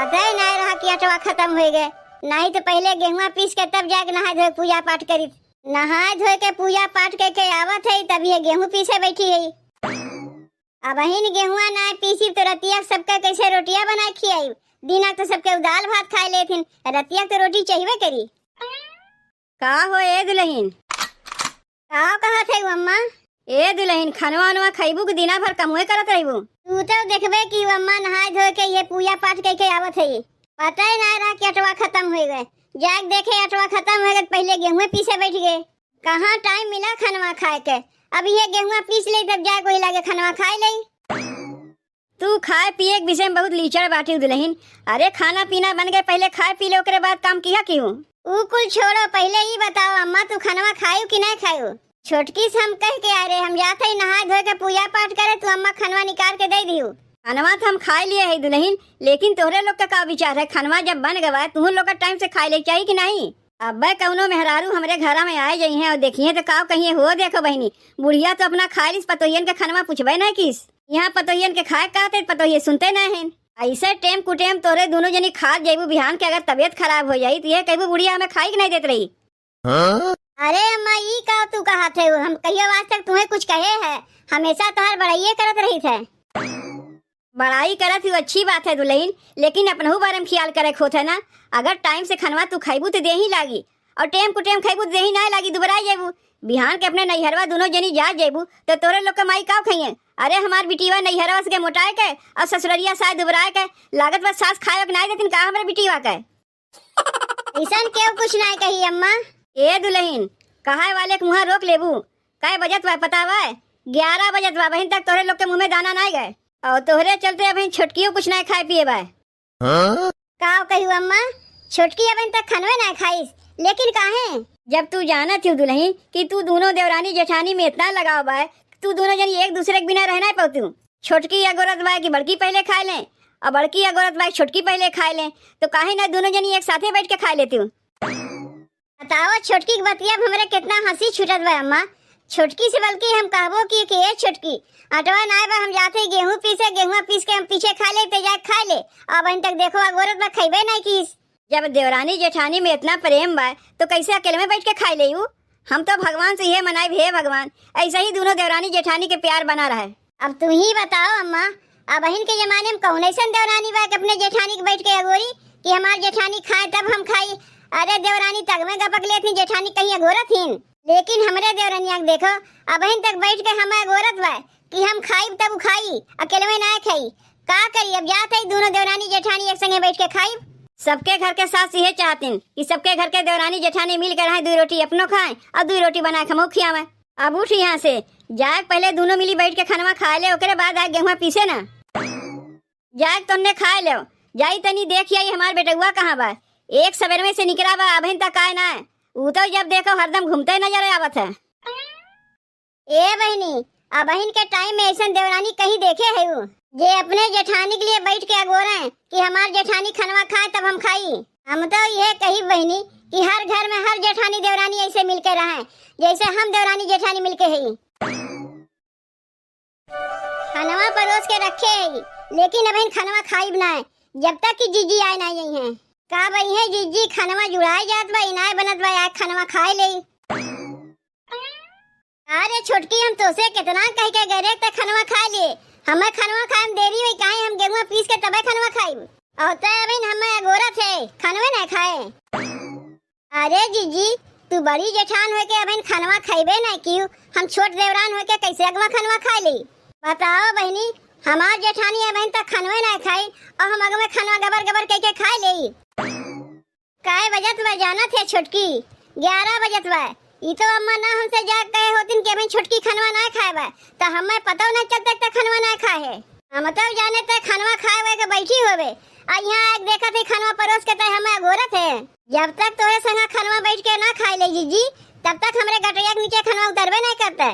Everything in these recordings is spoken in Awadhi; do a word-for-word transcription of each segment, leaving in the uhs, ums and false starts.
तय नाय रहा कि अटवा खतम होइ गए, नाहीं तो पहिले गेहुआ पीस के तब जाके नहाय धोय पूजा पाठ करित। नहाय धोय के पूजा पाठ कइके आवत है, तब ये गेहूँ पीसे बैठी है। अबहिन गेहुआ नाय पीसिब तो रतिया सबके कैसे रोटिया बनाय खियाइब? दिना तो सबके दाल भात खाय लेथिन, रतिया तो रोटी चाहिबे करी। का हो ए दुलहिन? का कहत है अम्मा? ए दुलहिन, खनवा वनवा खइबू कि दिना भर कमुए करत रहिबू? तू तो देखबे कि अम्मा नहाय धोय के ये पूजा पाठ कइके आवत है। पता ही ना रहा कि अटवा खतम होइ गए। जाके देखे अटवा खतम होइ गए, पहिले गेहुए पीसे बैठ गए। कहाँ टाइम मिला खनवा खाय के? अब ये गेहुआ पीस ले, तब जाके वही लागे खनवा खाय ले। तू खाए पिए के विषय में बहुत लीचड़ बाटी दुलहिन। अरे खाना पीना बन गए, पहिले खाए पी ले, ओकरे बाद काम किहा किहू। ऊ कुल छोड़ो, पहिले ई बताओ अम्मा, तू खनवा खायू कि नाय खायू? छोटकी से हम कह के आए रहे, हम जात हई नहाय धोय के पूजा पाठ करे, तू अम्मा खनवा निकाल के दे दिहू। खनवा तो हम खाय लिए है दुलहिन, लेकिन तोहरे लोग का का विचार है? खनवा जब बन गवा है, तुहू लोग का टाइम से खाय ले के चाही कि नाहीं? अब्बे कउनो मेहरारू हमरे घरा में आय जइहें अउर देखिहें तो का कहिहें, "हो देखो बहिनी, बुढ़िया तो अपना खाय लिस, पतोहियन के खनवा पूछबे नाहीं किस।" इहाँ पतोहियन के खाए कहते, पतोहिये सुनते नाहीं हैं। अइसे टेम कुटेम तोहरे दुनो जनी खात जइबू, बिहान के अगर तबियत खराब होइ जाई, तो ये कहबू, "बुढ़िया हमें खाई के नाहीं देत रही।" हाँ? अरे अम्मा, ई का तू कहत है? हम कहियो आज तक तुहें कुछ कहे है? हमेशा तोहर बड़ाइये करत रहित है। बड़ाई करत ही अच्छी बात है दुलहिन, लेकिन अपनहू बारे में खियाल करे के होत है ना। अगर टाइम से खनवा तू खइबू तो देही लागी, अउर टेम कुटेम खइबू तो देही नाहीं लागी, दुबराई जइबू। बिहान के अपने नैहरवा दुनो जनी जा जइबू तो तोहरे लोग के माई का खइहें? अरे हमार बिटिवा नैहरवा से के मोटाए के अउर ससुररिया से आए दुबराए के, लागत बा सास खाए के नाहीं देतिन का हमरे बिटिवा के? अइसन केहू कुछ नाहीं कही अम्मा। ए दुलहिन, कहाए वाले के मुँहा रोक लेबू। कै बजत बा पता बा? ग्यारह बजत बा, अबहिन तक तोहरे लोग के मुँह में दाना नाहीं गए। अउर तोहरे चलते अबहिन छोटकियो कुछ नाहीं खाए पिए बा। हाँ? का कही अम्मा, छोटकी अबहिन तक खनवे नाहीं खाइस, लेकिन काहे? जब तू जानत ही दुलहिन कि तू दुनो देवरानी जेठानी में इतना लगाव बा, तू दुनो जनी एक दूसरे के बिना रह नाहीं पउतू। छोटकी अगोरत बा कि बड़की पहिले खाय लें, अउर बड़की अगोरत बा कि छोटकी पहिले खाय लें, तो काहे ना दुनो जनी एक साथे बैठ के खाय लेतू? बताओ, छोटकी के बतिया में हमरे कितना हँसी छूटत बा अम्मा। छोटकी से बल्कि हम कहबो कि, कि ए छोटकी, अटवा नाय बा, हम जात हई गेहूँ पीसे, गेहुआ पीस के हम पीछे खाय ले, ते जाके खाय ले। अबहिन तक देखो अगोरत बा, खइबे नाहीं किस। जब देवरानी जेठानी में इतना प्रेम बा, तो कैसे अकेले में बैठ के खाय लेई ऊ? हम तो भगवान से इहे मनाइब, हे भगवान, ऐसे ही दुनो देवरानी जेठानी के प्यार बना रहे। अब तू ही बताओ अम्मा, अबहिन के जमाने में कौन ऐसन देवरानी बा कि अपने जेठानी के बैठ के अगोरी कि हमार जेठानी खाए तब हम खाई? अरे देवरानी तग में गपक लेत ही, जेठानी कहीं अगोरत ही? लेकिन हमरे देवरनिया के देखो, अबहिन तक बैठ के हम अगोरत बा कि हम खाइब तब उ खाई, अकेलवे ना खाई। का करी, अब जात है दुनो देवरानी जेठानी एक संगे बैठ के खाइब। सबके घर के सास इहे चाहतिन कि सबके घर के देवरानी जेठानी मिल के रहें, दुई रोटी अपनो खाएं अउर दुई रोटी बना के हमहू खियावें। अब उठ यहाँ से, जाए पहले दुनो मिली बैठ के खनवा खाए ले, ओकरे बाद आए गेहुआ पीसे ना। जाए तोन्ने खाए लेव, जाई तनी देख आई हमार बेटउआ कहाँ बा। एक सबेरवे से निकरा बा, अबहिन तक आए ना। ऊ तो जब देखो हरदम घूमते नजर आवत है। ए बहिनी, अबहिन के टाइम में ऐसन देवरानी कहीं देखे है ऊ, जे अपने जेठानी के लिए बैठ के अगोरे कि हमार जेठानी खनवा खाए तब हम खाई। हम तो ये कही बहिनी कि हर घर में हर जेठानी देवरानी ऐसे मिलके रहे, जैसे हम देवरानी जेठानी मिलके है। खनवा परोस के रखे है, लेकिन अबहिन खनवा खाइब ना, जब तक कि जीजी आए ना आई हैं। का बई है जीजी, खनवा जुड़ाए जात बा, इनाय बनत बा, आए खनवा खाए ले। अरे छोटकी, हम तोसे कितना कह के गए रे, ते खनवा खा लिए। हमें खनवा खाए में देरी हुई, काहे हम गेहुआ पीस के तबे खनवा खाइब। और ते अबहिन हमें अगोरत है, खनवे ना खाए। अरे जीजी, तू बड़ी जेठान होके अबहिन खनवा खइबे ना कियो, हम छोट देवरान होके कैसे अगवा खनवा खा ली? बताओ बहिनी, हमार जेठानी अबहिन तक खनवे ना खाई और हम अगवे खनवा गबर गबर कह के खा लेई। काय बजत बा जानत है छोटकी? ग्यारह बजत बा। ई तो अम्मा ना हमसे जा कहे होतिन कि अबहिन छोटकी खनवा ना खाए बा, त हमें पतो ना चलता त खनवा ना खाए है। हम तो जाने त खनवा खाए हुए के बैठी होवे, आ यहाँ एक देखत है खनवा परोस के त हमें अगोरत है। जब तक तोरे संगा खनवा बैठ के ना खाए ले जीजी, तब तक हमरे गटरिया के नीचे खनवा उतरबे नहीं करते।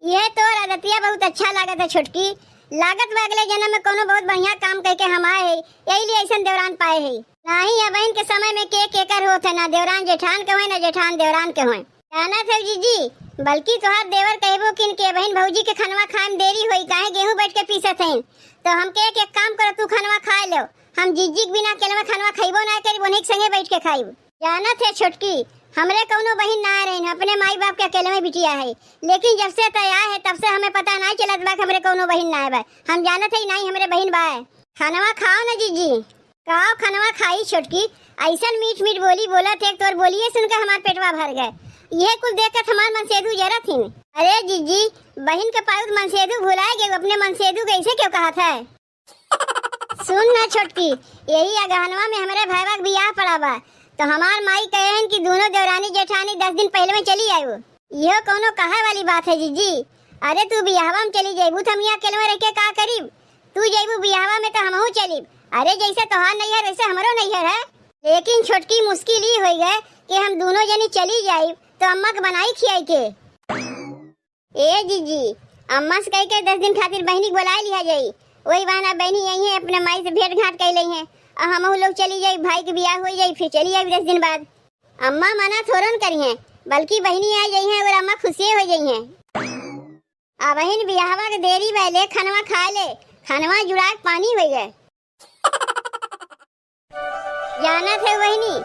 यह तोर आदतिया बहुत अच्छा लागत है छोटकी। लागत बा अगले जन्म में कोनो बहुत बढ़िया काम कइके हम आए है, यही लिए ऐसन देवरान पाए है। नाही अबहिन के समय में के केकर होत है, ना देवरान जेठान के होए, ना जेठान देवरान के होए। जानत है जीजी, बल्कि तोहार देवर कहबो किन के अबहिन भौजी के खनवा खाए में देरी होई, काहे गेहूं बैठ के पीसत हैं। तो हमके एक, एक काम करो, तू खनवा खाए लो, हम जिज्जी के बिना अकेलवे खनवा खइबो नाहीं करिब, उन्हीं के संगे बैठ के खाइब। जानत है छोटकी, हमरे कउनो बहिन नाहीं रहिन, अपने माई बाप के अकेलवे बिटिया है, लेकिन जब से तय आए है तब से हमें पता नाहीं चलत बा कि हमरे कउनो बहिन नाहीं बा। हम जानत है नाहीं हमरे बहिन बा। खनवा खाओ न जिज्जी। काव खनवा खाई छोटकी, अइसन मीठ मीठ बोली बोलत है, तोर बोलिए सुन के हमार पेटवा भर गए। इहे कुल देख के हमार मनसेधु जरत हिन। अरे जिज्जी, बहिन के पाउत मनसेधु भुलाए गए, अपने मनसेधु के ऐसे क्यों कहत है? सुन ना छोटकी, यही अगहनवा में हमरे भैया के बियाह पड़ा बा, तो हमार माई कहे हन कि दोनों देवरानी जेठानी दस दिन पहले में चली आयु। इहो कउनो कहे वाली बात है जिज्जी? अरे तू बियाहवा में चली जइबू तो हम यहाँ अकेलवे रह के का करीब? तू जइबू बियाहवा में तो हमहू चलीब। अरे जैसे तोहार नैहर वैसे हमरो नैहर है। लेकिन छोटकी मुश्किल ई होइ गए कि हम दोनों जनी चली जाइब तो अम्मा के बनाई खियाई के? ए जिज्जी, अम्मा से कह के दस दिन खातिर बहिनी के बोलाए लिहा जाई। वही बहाना बहिनी यहीं है, अपने माई से भेंट घाट कर लेइहैं। और हमहू लोग चली जाई, भाई के बियाह होइ जाई, फिर चली जाई दस दिन बाद। अम्मा मना थोरन करिहैं, बल्कि बहिनी आ जाइहैं और अम्मा खुशिये होइ जाइहैं। अबहिन बियाहवा के देरी बा, ले खनवा खा ले, खनवा जुड़ा के पानी होइ गए। जानत है बहिनी,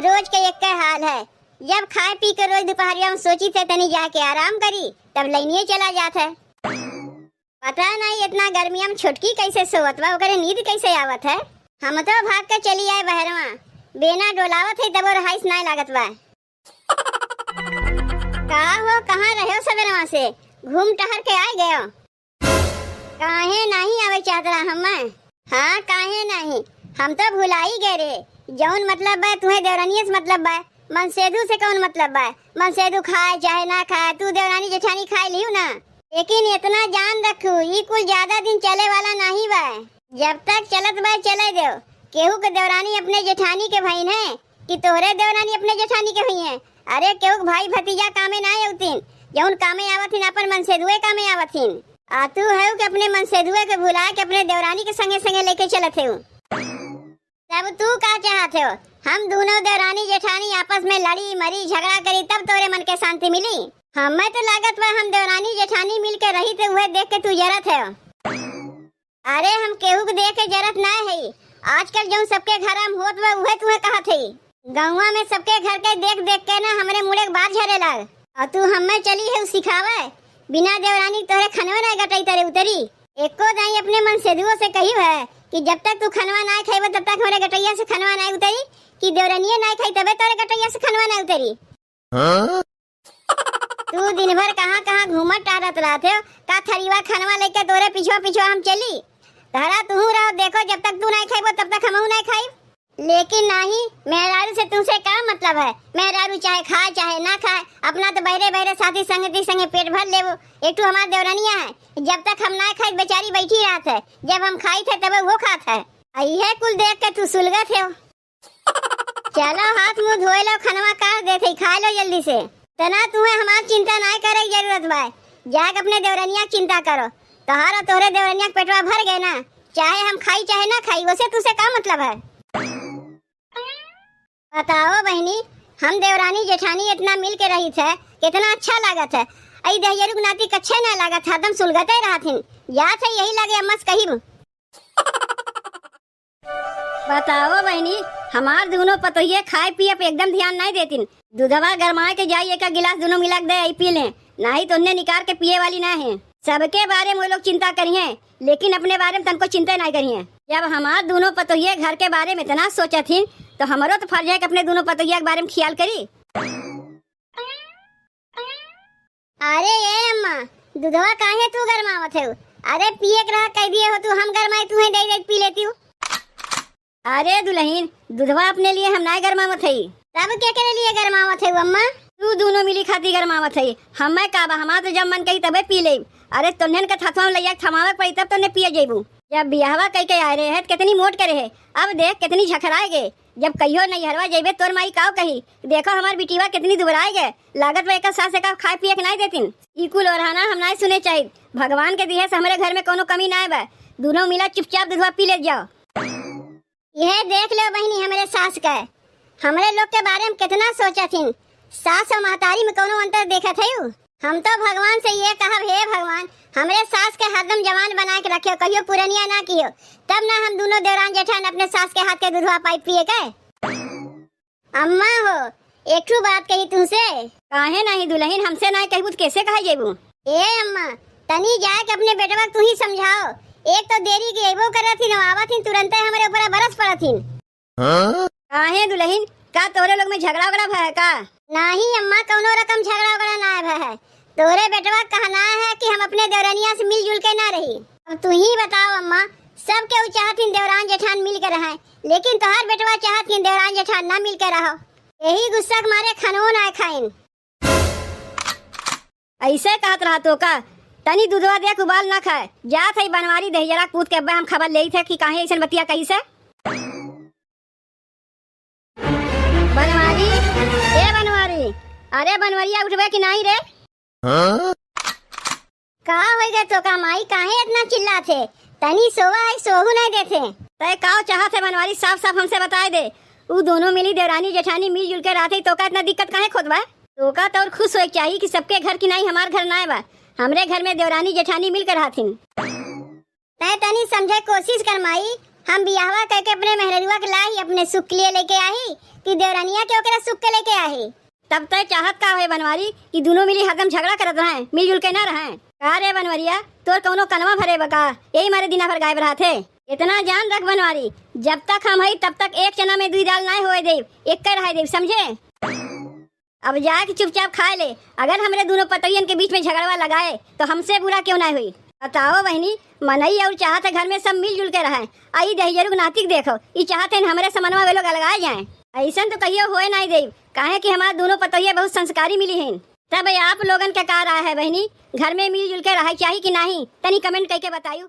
रोज के एक हाल है। जब खाए पी के रोज दोपहरिया में सोची थे तनी जाके आराम करी, तब लाइनिये चला जात है। पता नहीं इतना गर्मिया में छोटकी कैसे सोवत बा, ओकरे नींद कैसे आवत है। हम तो भाग के चली आए बहरवा, बेना डोलावत है तबो रहाइस नाय लागत बा। का हो, कहाँ रहे हो सबेरवा से? घूम टहर के आए गए हो? काहे नहीं आवे चाहत रहा हम्मे? हाँ, काहे नहीं? हम तो भुलाई गए रे। जौन मतलब बा, तुहे देवरनिये से मतलब बा, मनसेधु से कौन मतलब बा? मनसेधु खाए चाहे ना खाए, तू देवरानी जेठानी खाए लिहू ना। लेकिन इतना जान रखू, ई कुल ज्यादा दिन चले वाला नहीं बा। जब तक चलत बा, चले देव। केहू के देवरानी अपने जेठानी के भइन है कि तोहरे देवरानी अपने जेठानी के भइन है? अरे, केहू के भाई भतीजा कामे ना आवतिन, जौन कामे आवतिन, अपन मनसेधुए कामे आवतिन। आ तू है कि अपने मनसेधुए के भुला के अपने देवरानी के संगे संगे लेके चलत है। तब तू का चाहत हो? हम दोनों देवरानी जेठानी आपस में लड़ी मरी झगड़ा करी तब तोरे मन के शांति मिली? हमें तो लागत बा हम देवरानी जेठानी मिल के रही थे, उहे देख के तू जरत है। अरे हम केहू के देख के जरत ना है। आजकल जौन सबके घर में होत बा उहे तुहे कहत है। गौवा में सबके घर के देख देख के ना हमरे मुड़े के बार झरे लाग। और तू हमें चली है सिखावे, बिना देवरानी के तोहरे खनवा ना गटई तरे उतरी। एको दाई अपने मनसेधुओ से कही है कि जब तक तू खनवा ना खाइबो तब तक हमरे गटैया से खनवा ना उतरी, कि देवरनिये ना खाई तबे तोरे गटैया से खनवा ना उतरी। हाँ? तू दिन भर कहाँ कहाँ घूमत टहरत रहत हो? का थरीवा खनवा लेके तोरे पिछुआ पिछुआ हम चली? घरा तुहू रहो, देखो जब तक तू ना खाइबो तब तक हमहू ना खाइब। लेकिन नाही, मेहरारू से तुमसे का मतलब है? मेहरारू चाहे खाए चाहे ना खाए, अपना तो बहरे बहरे साथी संगती संगे पेट भर लेबो। एक ठो हमार देवरनिया है, जब तक हम ना खाई बेचारी बैठी रहत है, जब हम खाई थे तबे वो खात है। आ इहे कुल देख के तू सुलगत हो। चलो हाथ मुंह धोए लो, खनवा काट देत है, खा लो जल्दी से। तना तुम्हें हमार चिंता ना करे के जरूरत बा, जाके अपने देवरनिया के चिंता करो। तोहार और तोहरे देवरनिया के पेटवा भर गए ना, चाहे हम खाई चाहे ना खाई, वसे तुसे का मतलब है? बताओ बहिनी, हम देवरानी जेठानी इतना मिल के रही थे, कितना अच्छा लागत है। आई दहियरू के नाती कच्छे ना लागत, हरदम सुलगते रहथिन। जात है यही लगे अम्मा से कहिब। बताओ बहिनी, हमार दोनों पतोहिए खाए पिए पे एकदम ध्यान नहीं देतिन। दूधवा गरमाए के जाई, एक गिलास दोनों मिला के दे, आई पी लें, नहीं तो उन्हें निकाल के पिए वाली ना है। सबके बारे में वो लोग चिंता करिहें, लेकिन अपने बारे में तनको चिंता नहीं करिहें। जब हमार दोनों पतोहिए घर के बारे में इतना सोचत ही, तो हमरो तो फर्ज है कि अपने दोनों पतोहिया के बारे में ख्याल करी। अरे ए अम्मा, दूधवा काहे तू गरमावत हो? अरे पिए के रहा कह दिए हो तू, हम गरमाई तू ही दे दे पी लेती हूँ। अरे दुलहिन, दूधवा अपने लिए हम नाय गरमावत हई। तब के करे लिए गरमावत है अम्मा? तू दोनों मिली खाती गरमावत हई। हमें का बा, हमार तो जब मन कही तबे पी लेब। अरे तोन्हन के थथवा में लइया के थमावे के पड़ी तब तोन्हे पिए जेबू। जब बियाहवा कह के आए रहे है तो कितनी मोट करे है, अब देख कितनी झखराए गे। जब कहियो नैहरवा जेबे तोर माई काव कही, देखो हमार बिटिया कितनी दुबराए गे, लागत बा एकर सास एका खाए पिए के नाय देतिन। ई कुल ओरहाना हम नाय सुने चाहित। भगवान के दिहे से हमरे घर में कोनो कमी नाय बा। दोनों मिला चुपचाप दूधवा पी ले जाओ। यह देख लो बहिनी, हमरे सास का, हमरे लोग के बारे में कितना सोचत हिन। सास और महतारी में कोनो अंतर देखत है यू? हम तो भगवान से ये कहब, हे भगवान, हमरे सास के हरदम जवान बनाए के रखियो, कहियो पुरनिया ना कियो, तब ना हम दुनो देवरान जेठान अपने सास के हाथ के दूधवा पाइब पिए के। अम्मा हो, एक ठू बात कही तुमसे। काहे नाही दुलहिन, हमसे नाही कहबू त कैसे कहा जेबू? ए अम्मा, तनी जाए के अपने बेटवा के तू ही समझाओ। एक तो देरी के अइबो करत हिन, आवत हिन तुरंते हमरे ऊपर बरस पड़त हिन। हाँ? काहे दुलहिन, का तोरे लोग में झगड़ा उगड़ा भय है का? नाही अम्मा, कौनो रकम झगड़ा उगड़ा ना भय है। तोरे बेटवा कहना है कि हम अपने देवरनिया से मिलजुल के ना रही। अब तू ही बताओ अम्मा, सब केहू चाहत हिन देवरान जेठान मिल के रहें, लेकिन तोहार बेटवा चाहत हिन देवरान जेठान ना मिल के रहो। यही गुस्सा के मारे खानो ना खाइन। ऐसे कहत रहा तो का? तनी दूधवा दे के उबाल ना खाए। जात है बनवारी दहिजरा पूत के अब्बे हम खबर लेई थे कि काहे ऐसन बतिया कही से। बनवारी, ए बनवारी, अरे बनवरिया उठबे कि नाही रे? हाँ? का होइ गए तोका माई, काहे इतना चिल्लात हे? तनी सोवा है, सोहू नहीं देते। तय काव चाहत है बनवारी, साफ साफ हमसे बताए दे। ऊ दोनों मिली देवरानी जेठानी मिलजुल के रहत है, तोका इतना दिक्कत काहे खोत बा? तोका तो और खुश होए के चाही कि सबके घर की नाई हमार घर नाय बा, हमरे घर में देवरानी जेठानी मिल के रहत हिन। तय तनी समझे कोशिश कर माई, हम बियाहवा करके अपने मेहररुआ के लाई अपने सुख के लिए लेके आई कि देवरानिया के ओकरा सुख के लेके आई? तब तय चाहत का है बनवारी कि दोनों मिली हरदम झगड़ा करत रहें, मिलजुल के ना रहें? का रे बनवरिया, तोर कौनो कनवा भरे बा का? यही मारे दिना भर गायब रहत है। इतना जान रख बनवारी, जब तक हम हई तब तक एक चना में दुई दाल नाय होए देब, एक कर रहे देब, समझे? अब जाके चुपचाप खाए ले। अगर हमरे दोनों पतोहियन के बीच में झगड़वा लगाए तो हमसे बुरा क्यों ना हुई? बताओ बहिनी, मनई और चाहत है घर में सब मिलजुल के रहें। आ ई दहिजरू के नातिक देखो, ई चाहत है हमरे समनवा वे लोग अलगाए जाएं। ऐसन तो कहियो होए नाई देब, काहे कि हमार दोनों पतोहिया बहुत संस्कारी मिली हैं। तब आप लोगन के का राय है बहिनी, घर में मिलजुल के रहे चाही कि नाही? तनी comment करके बतायू।